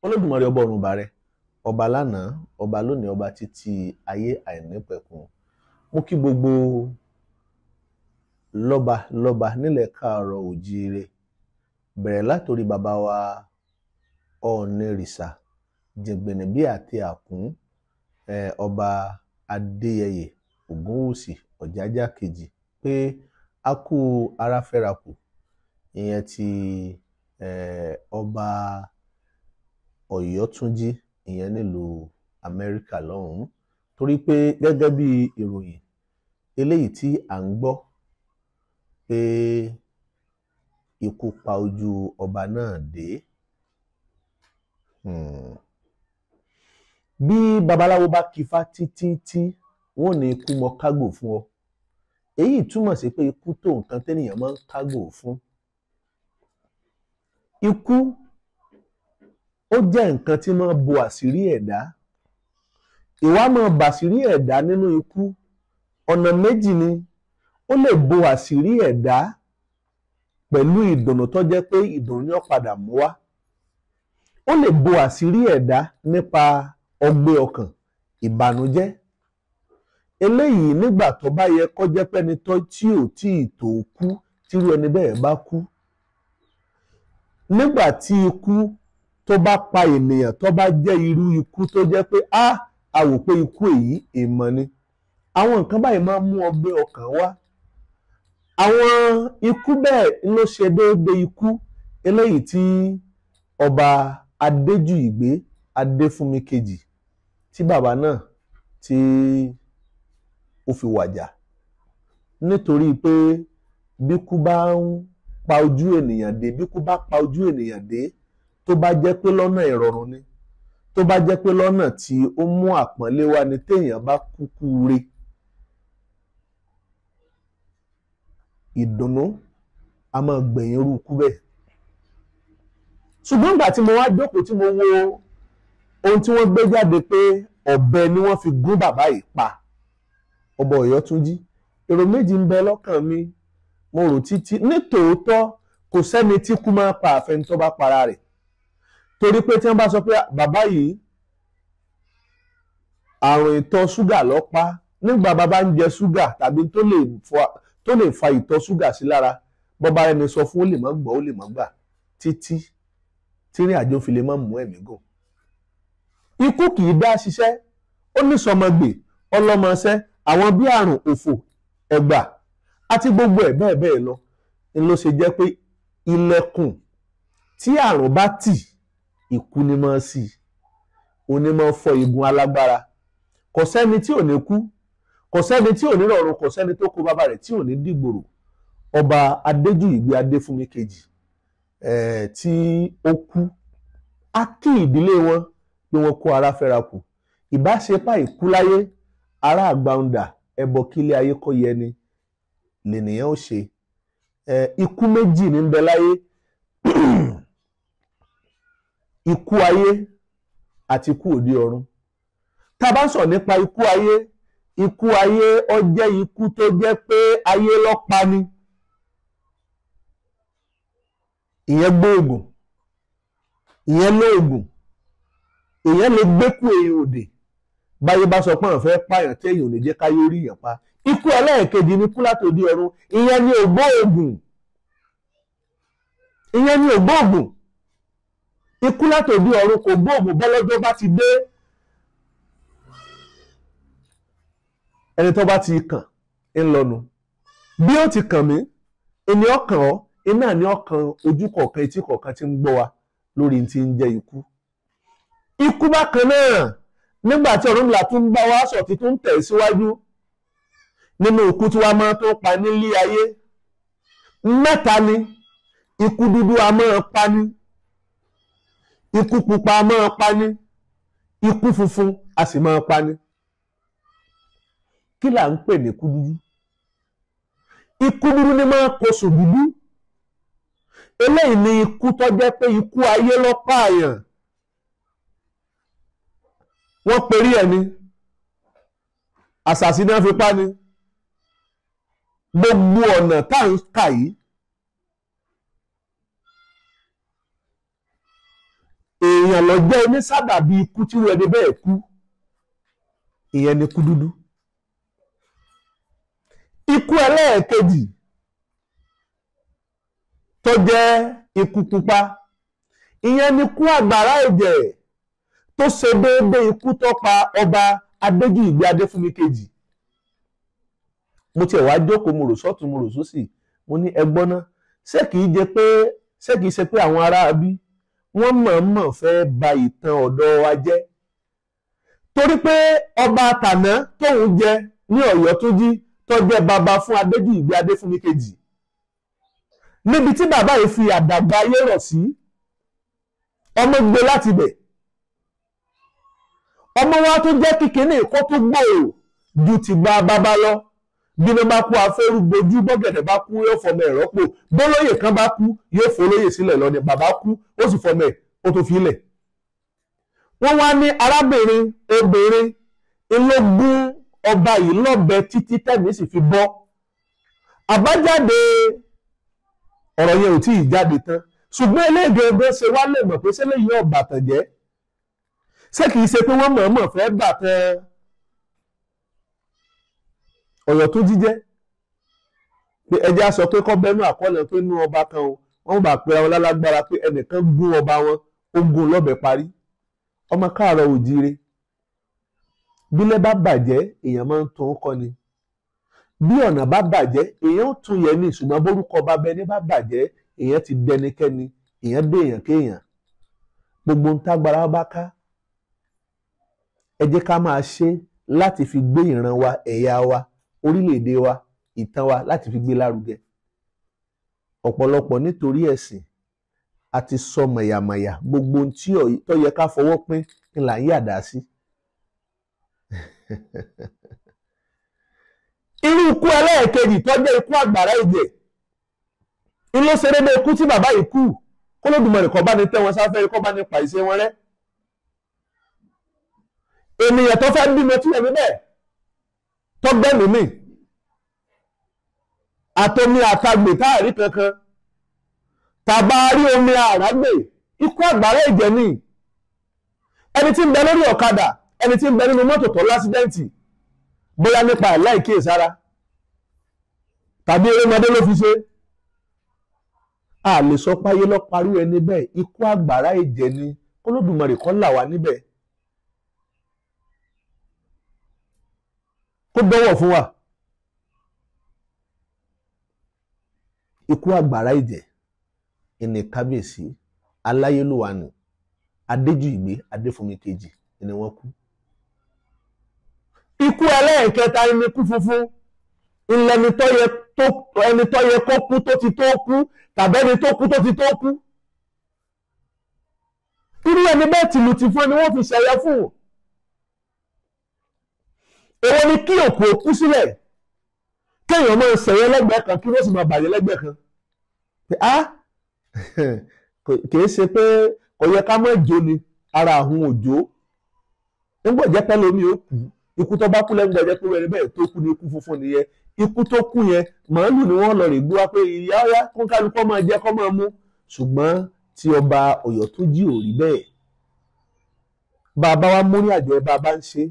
Olódùmarè ọba ọ̀run bàrẹ̀, ọba lánàá, ọba lónìí, ọba títí ayé àìnípẹ̀kun. Mo kí gbogbo lọ́ba lọ́ba nílẹ̀ káàárọ̀ òjíire, bẹ̀rẹ̀ látòrí bàbá wa Ọ̀ọ̀nìrìṣà Jẹ̀gbẹ̀nẹ̀bí àti Àkún, ọba Adéyẹyè Ògúnwùsì Ọ̀jájá kejì, pé a kú ara fẹ́ra kù. Ìyẹn ti ọba Ọ̀yọ́túnjí, ìyẹn nílùú Amẹ́ríkà lọ́hùn-ún, torí pé gẹ́gẹ́ bí ìròyìn eléyìí tí à ń gbọ́ pé ikú pa ojú ọba náà dé. Bí babaláwo bá kífá títí tí wọ́n ní ikú mọ kágò fún ọ, èyí túmọ̀ sí pé ikú tó nǹkan tẹ́nìyàn máa ń kágò fún. Ikú ó jẹ́ nǹkan tí máa bo àṣírí ẹ̀dá. Ìwà máa bàṣírí ẹ̀dá nínú ikú ọ̀nà méjì ni. Ó lè bo àṣírí ẹ̀dá pẹ̀lú ìdùnnú tó jẹ́ pé ìdùnnú ni ó padà mú wá. Ó lè bo àṣírí ẹ̀dá nípa ọgbẹ́ ọkàn, ìbànújẹ́. Eléyìí nígbà tó bá yẹ kó jẹ́ pé ẹni tó tí ò tí ì tó kú, tírú ẹni bẹ́ẹ̀ bá kú. Nígbà tí ikú tó bá pa ènìyàn, tó bá jẹ́ irú ikú tó jẹ́ pé a wò pé ikú èyí èèmọ̀ ni. Àwọn nǹkan báyìí máa ń mú ọgbẹ́ ọkàn wá. Àwọn ikú bẹ́ẹ̀ ló ṣe déédéé ikú eléyìí tí ọba Adéjùìgbé Adéfúnmi kejì, tí bàbá náà tí ó fi wàjà, nítorí pé bí kú bá ń pa ojú ènìyàn dé, bí kú bá pa ojú ènìyàn dé, tó bá jẹ́ pé lọ́nà ìrọ̀rùn ni, tó bá jẹ́ pé lọ́nà tí ó mú àpọ́nlé wá ni, téèyàn bá kúkú re, ìdùnnú a máa gbẹ̀yìn irú ikú bẹ́ẹ̀. Ṣùgbọ́n ìgbà tí mo wá jókòó tí mo wo ohun tí wọ́n gbé jáde pé ọ̀bẹ ni wọ́n fi gún bàbá yìí pa, ọba Ọ̀yọ́túnjí, èrò méjì ń bẹ lọ́kàn mi. Mo rò títí, nítòótọ́ kò sẹ́ni tí kú máa pa àfẹni tó bá para rẹ̀, torí pé tí wọ́n bá sọ pé bàbá yìí àrùn ìtọ̀ ṣúgà ló pa, nígbà bàbá ń jẹ ṣúgà tàbí tó lè fa ìtọ̀ ṣúgà sí lára, bọ́bá ẹni sọ fún ó lè má gbọ́, ó lè má gbà, títí tí ìrìn àjò fi lè má mú ẹ̀mí gùn. Ikú kì í dá ṣiṣẹ́, ó ní sọmọgbè, ọlọ́mọṣẹ́, àwọn bí àrùn òfò, ẹ̀gbà àti gbogbo ẹ̀ bẹ́ẹ̀ bẹ́ẹ̀ lọ. Ni ló ṣe jẹ́ pé ilẹ̀kùn tí àrùn bá tì, ikú ni máa sí, òní máa fọ igun alágbára. Kò sẹ́ni tí ò ní kú, kò sẹ́ni tí ò ní rọ̀rùn, kò sẹ́ni tó kó bàbá rẹ̀ tí ò ní dìgbòrò. Ọba Adéjùìgbé Adéfúnmi kejì tí ó kú, á kí ìdílé wọn pé wọ́n kó ara fẹ́ra kù. Ìbáṣepá ìkú láyé, ará àgbàǹdà, ẹbọ kílé ayé kọ́ yẹ ni lènìyàn ó ṣe. Ikú méjì ní ń bẹ láyé, ikú ayé àti ikú òde ọ̀run. Tá a bá sọ nípa ikú ayé, ikú ayé ó jẹ́ ikú tó jẹ́ pé ayé ló pa ni. Ìyẹn gbóògùn, ìyẹn lóògùn, ìyẹn lè gbékú èèyàn òde. Báyé bá sọ pé àwọn fẹ́ pààyàn tí èèyàn ò ní jẹ́ káyé orí èèyàn pa. Ikú ẹlẹ́ẹ̀kejì ni kú látòdì ọ̀run, ìyẹn ni ògbóògùn, ìyẹn ni ògbóògùn. Ikú látòdì ọ̀run kò gbóògùn, bọ́lọ́jọ́ bá ti dé, ẹni tó bá ti kàn ń lọnu. Bí ó ti kàn mí, ẹni ọkàn ọ, iná ni ọkàn ojú kọ̀ọ̀kan, etí kọ̀ọ̀kan tí ń gbọ́ wa lórí ti ń jẹ́ ikú. Ikú bákan náà, nígbà tí Ọ̀rúnmìlà tún bá wa sọ tí tún tẹ̀ síwájú nínú ikú tí wàá máa tó pa nílé ayé, mẹ́ta ni. Ikú dúdú a máa pa ní, ikú pupa a máa pa ní, ikú funfun a sì máa pa ní. Kí là ń pè ní ikú dúdú? Ikú dúdú ni máa kóṣù dúdú. Eléyìí ni ikú tó jẹ́ pé ikú ayé ló pààyàn. Wọ́n perí ẹ̀ ni, àṣàsí náà fi pa ni. Gbogbo ọ̀nà tá à ń kà yìí, Èèyàn ló jẹ́ onísábàbí ikú tí wọ́n ẹni bẹ́ẹ̀ kú. Ìyẹn ni ikú dúdú. Ikú ẹlẹ́ẹ̀kejì tó jẹ́ ikú pupa, ìyẹn ni ikú àgbàrá ẹ̀jẹ̀ tó ṣe déédéé ikú tó pa ọba Adéjùìgbé Adéfúnmi kejì. Mo tiẹ̀ wá jókòó, mo rò sọ́tún, mo rò sósì, mo ní ẹgbọ́n náà, ṣé kìí ṣe pé àwọn aráabí wọ́n mọ̀ọ́mọ̀ fẹ́ ba ìtàn ọ̀dọ́ wa jẹ́? Torí pé ọba tàná tóun jẹ ní Ọ̀yọ́túnjí tó jẹ́ bàbá fún Adéjùìgbé Adéfúnmi kejì, níbi tí bàbá yìí fi àdàgbà ayé rọ̀ sí, ọmọ gbé láti bẹ̀. Ọmọ wa tó jẹ́ kíkiní kó tó gbòòrò ju ti gba bàbá lọ. Bí wọ́n bá kú afẹ́rú gbojú, bọ́gẹ̀dẹ̀ bá kú yóò fọmọ ẹ̀ rọ́pò, bólóyè kan bá kú yóò fọlóyè sílẹ̀ lọ ni. Bàbá kú ó sì fọmọ ẹ̀ ó tó fi lẹ̀. Wọ́n wá ní arábìnrin obìnrin ìlógún ọba yìí lọ́bẹ títí tẹ̀mí sì fi bọ́. Àbájáde ọ̀rọ̀ yẹn ò tí ì jáde tán, ṣùgbọ́n eléyìí ṣe wá lè mọ̀ pé ṣé lè yọ ọ̀bàtàn jẹ́, ṣé kìí ṣe pé wọ́n mọ̀ọ́mọ̀ fẹ́ bàtàn Ọ̀yọ́túnjí jẹ́? Pé ẹjẹ́ á sọ pé kọ́ bẹ́nu àkọọ́lẹ̀ pé nú ọba kan o, wọ́n bá pera wọn lálágbára pé ẹnìkan gún ọba wọn, ó gún lọ́bẹ parí. Ọmọ káàárọ̀ òjíire, bílẹ̀ bá bàjẹ́ èèyàn máa ń tún kọ́ ni, bí ọ̀nà bá bàjẹ́ èèyàn ó tún yẹ ní, ṣùgbọ́n bórúkọ bàbá ẹni bá bàjẹ́ èèyàn ti dẹnikẹ́ni, èèyàn dé èèyàn kéèyàn. Gbogbo ń tágbára bá ká, ẹ jẹ́ ká máa ṣe láti fi gbé ìran wa, ẹ̀yà wa, orílẹ̀-èdè wa, ìtàn wa, láti fi gbé lárugẹ. Ọ̀pọ̀lọpọ̀ nítorí ẹ̀sìn àti sọ mọ̀yàmọ̀yà, gbogbo ohun tí tó yẹ ká fọwọ́ pín ni là ń yàdá sí. Irú ikú ẹlẹ́ẹ̀kejì tó jẹ́ ikú àgbàrá ẹ̀jẹ̀ ló ṣe déédéé ikú tí bàbá yìí kú. K'Olódùmarè kó bá ní tẹ́ wọn sáfẹ́rẹ́, kó bá ní pa ìṣe wọn rẹ́. Ènìyàn tó fẹ́ bímọ tí ẹ̀mí bẹ́ẹ̀ tó gbẹ́mìí mì, àtomi àtagbè táàrí kankan, tàbá rí omi àrágbè, ikú àgbàrá ẹ̀jẹ̀ ni. Ẹni tí ń bẹ lórí ọ̀kadà, ẹni tí ń bẹ nínú mọ́tò tó lásídẹ́ǹtì, bóyá nípa àìláìkíyèsára tàbí erémọdé ló fi ṣe, a lè sọ páyé lọ parí ẹni bẹ́ẹ̀. Ikú àgbàrá ẹ̀jẹ̀ ni. K'Olódùmarè kó là wá níbẹ̀, kó dọ́wọ̀ fún wa. Ikú àgbàrá ẹ̀jẹ̀ ìní kábíyèsí aláyélúwà ni Adéjùìgbé Adéfúnmi kejì ni wọ́n kú. Ikú ẹlẹ́ẹ̀kẹta ni ikú funfun, ìlẹ́ni tó yẹ kó kú tó ti tó kú, tàbí ẹni tó kú tó ti tó kú. Irú ẹni bẹ́ẹ̀ tìlù ti fún ẹni wọ́n fi ṣẹ̀yẹ fún. Èwo ni kí òkú òkú sílẹ̀, kéèyàn máa ṣẹ̀yẹ lẹ́gbẹ̀ẹ́ kan, kí wọ́n sì máa bàjẹ́ lẹ́gbẹ̀ẹ́ kan? Á kìí ṣe pé kò yẹ ká má jó ni, ara àwọn òjò nígbà jẹ́ pẹ́ lómi ó kú. Ikú tó bá kú lẹ́gbẹ̀ẹ́ jẹ́ pé ẹni bẹ́ẹ̀ tó kú ní ikú funfun nìyẹn. Ikú tó kú yẹn, màálù ni wọ́n lọ rè gbé wá pé ìyá ọ̀yá kó kálukọ́ máa jẹ kó máa mú. Ṣùgbọ́n tí ọba Ọ̀yọ́túnjí ò rí bẹ́ẹ̀. Bàbá wa mú ní àjọ ẹ bàbá ń ṣe,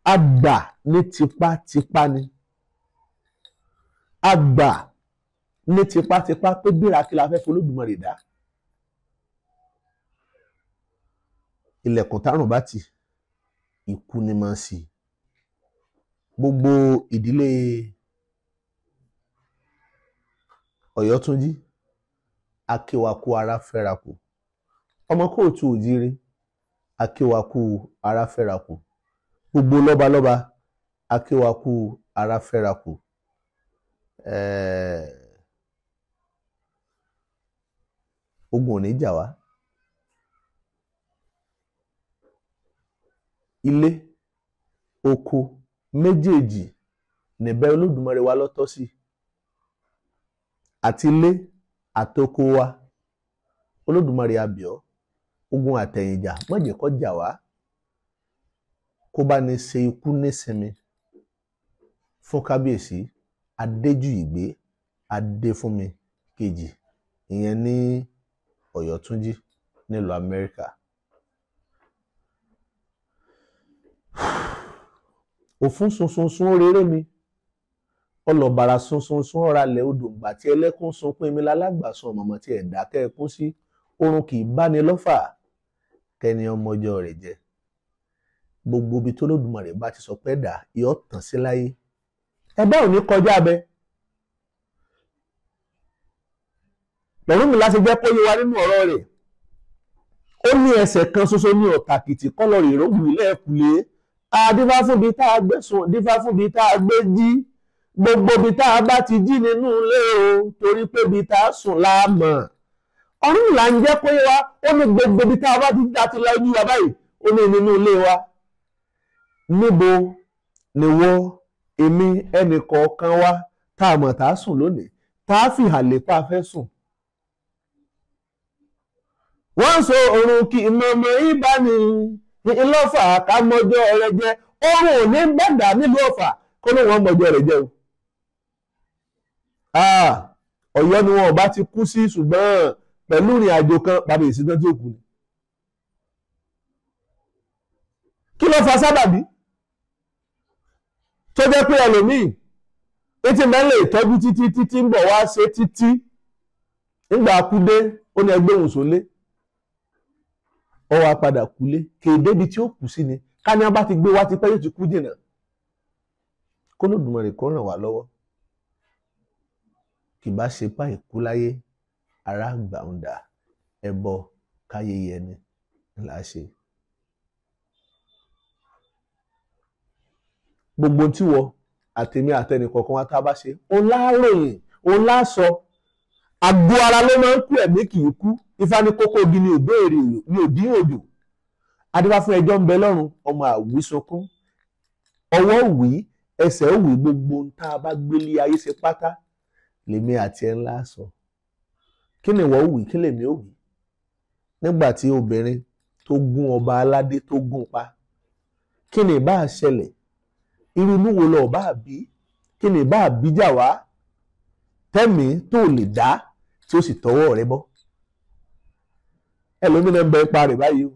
a gbà ní tipátipá ni, a gbà ní tipátipá pé bíra kí la fẹ́ f'Olódùmarè dá. Ilẹ̀kùn tárùn bá tì, ikú ni máa ń sí. Gbogbo ìdílé Ọ̀yọ́túnjí, akéwàkú ara fẹ́ra kù. Ọmọ kóòtù òjíire, akéwàkú ara fẹ́ra kù. Gbogbo lọ́balọ́ba, akéwàkú ara fẹ́ra kù. Ogun ò ní jà wá. Ilé, oko méjèèjì níbẹ̀ Olódùmarè wa lọ́tọ́ sí. Àti ilé àtoko wa, Olódùmarè a bẹ̀ ọ́, ogun àtẹ̀yìnjà má jẹ́ kó jà wá, kó bá ní ṣe ikú nísinmi fún kábíyèsí Adéjùìgbé Adéfúnmi kejì, ìyẹn ní Ọ̀yọ́túnjí nílùú Amẹ́ríkà. Òfún sunsunsun ó réré mi, ọlọ́bàrà sunsunsun ọ̀ralẹ̀ odò ńgbà tí ẹlẹ́kún sunkún èmi lálágbàsùn ọ̀mọ̀mọ̀ tí ẹ̀dá kẹ́ẹ̀kún sí. Oorun kì í báni lọ́fà kẹ́ni ọmọjọ́ rẹ̀ jẹ. Gbogbo ibi tó Olódùmarè bá ti sọ pé dà yọ tàn sí láyé, ẹ̀dá ò ní kọjá abẹ. Ọ̀rúnmìlà ṣe jẹ́ kó yé wa nínú ọ̀rọ̀ rẹ̀. Ó ní ẹsẹ̀ kan ṣoṣo ní ọ̀tàkìtì kọ́lọ́rì ìrógbù lẹ́ẹ̀kúlé. Adífá fún bi tá a gbé sùn, dífá fún bi tá a gbé jí. Gbogbo bi tá a bá ti jí nínú ilé o, torí pé bi tá a sùn la mọ̀. Ọ̀rúnmìlà ń jẹ́ kó yé wa, ó ní gbogbo bi tá a bá ti dá ti la ojú wa báyìí, ó ní nínú ilé wa. Níbo ni wọ́n, èmi, ẹnì kọ̀ọ̀kan wa tá a mọ̀ tá a sùn lónìí, tá a fi hàlẹ́ pa fẹ́ sùn. Wọ́n sọ oorun kí mọ̀mọ́ ìbáni ìlọ́fà ká mọ́jọ́ rẹ jẹ́. Oorun ò ní gbàdá nílùú Ọ̀fà kó ló wọ́n mọ́jọ́ rẹ jẹ́ o. Ọ̀yọ́ ni wọn ò bá ti kú sí, ṣùgbọ́n pẹ̀lú ìrìn àjò kan bàbá ìsìnkú tí ó kú ni. Kí ló fa sábàbí tó jẹ́ pé ẹlòmíì etí mẹ́lẹ̀ ìtọ́jú títí títí ń bọ̀ wá ṣe títí nígbà kúdé ó ní ẹgbẹ́ òun sólé, ó wá padà kúlé kéde ibi tí ó kù sí ni. Ká ní wọ́n bá ti gbé wá ti pẹ́ yóò ti kú jìnnà. Kó Olódùmarè kó ràn wá lọ́wọ́. Kì bá ṣe pa ìkú láyé, ara gbàǹdà ẹbọ káyé yẹni là á ṣe. Gbogbo tí wọ àtèmi àtẹnì kọ̀ọ̀kan wa tá a bá ṣe, òun láàròyìn, òun láàsọ. Àgbo ara ló máa ń kú, ẹ̀mí kì í kú. Ifá ní kókó igi ni òbéèrè ní òdí òjò. Adífá fún ẹjọ́ ń bẹ lọ́run, ọmọ àwísunkún. Ọwọ́ wí, ẹsẹ̀ wí, gbogbo ohun tá a bá gbélé ayé ṣe pátá lèmi àti ẹ̀ ńlá sọ. Kí ni ìwọ wí, kí lèmi ò wí? Nígbà tí obìnrin tó gún ọba aládé tó gún pa, kí ni ìbá ṣẹlẹ̀? Irú inú wo lọ bá bí? Kí ni ìbá bíjà wá? Tẹ́mi tó lè dá tí ó sì tọwọ́ rẹ bọ́. Ẹlòmínà ń bẹ ipa rẹ̀ báyìí o.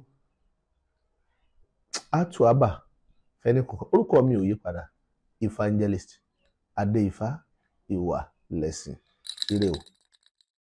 Àtú àbà fẹ́ni kọ̀ọ̀kan. Orúkọ mi ò yí padà. Evangelist Adé Ifá, ìwà lẹ̀sìn. Ire o.